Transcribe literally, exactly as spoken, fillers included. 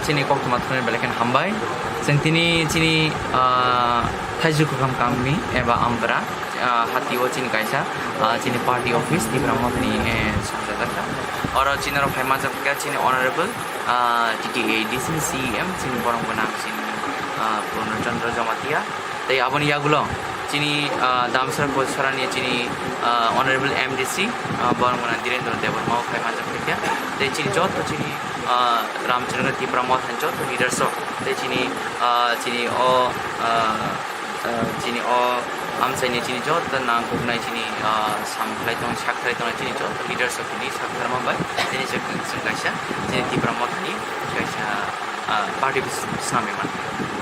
Chini koktwma thani belai kheno hambai. Chwng tini chini, ah, Thaijukham kami eba Ambra, ah, hati o chini kaisa, ah, chini party office Tipra Mothani, eh, songjajakha. Oro chini oro phai manjak kha chini honorable, ah, T T A D C ni C E M chini borok gwnang chini, ah, Purno Chandra Jamatia. Tei aboni yagulo chini, ah, Damsara Koisorani chini, ah, honorable M D C, ah, borok gwnang Dhirendra Debbarma o phai manjak kha. Tei chini joto chini, ah, Ramchandra Tipra Mothani joto leaders rok. Tei chini, ah, chini o, ah, ah, chini o amchaini chini joto nangkuknai chini, ah, samkhlai tong, sakhlai tong chini joto leaders rok tini saktharma bai. Tini chwng, chwng kaisa chini Tipra Mothani kaisa, ah, party bis-, swnamwi mano.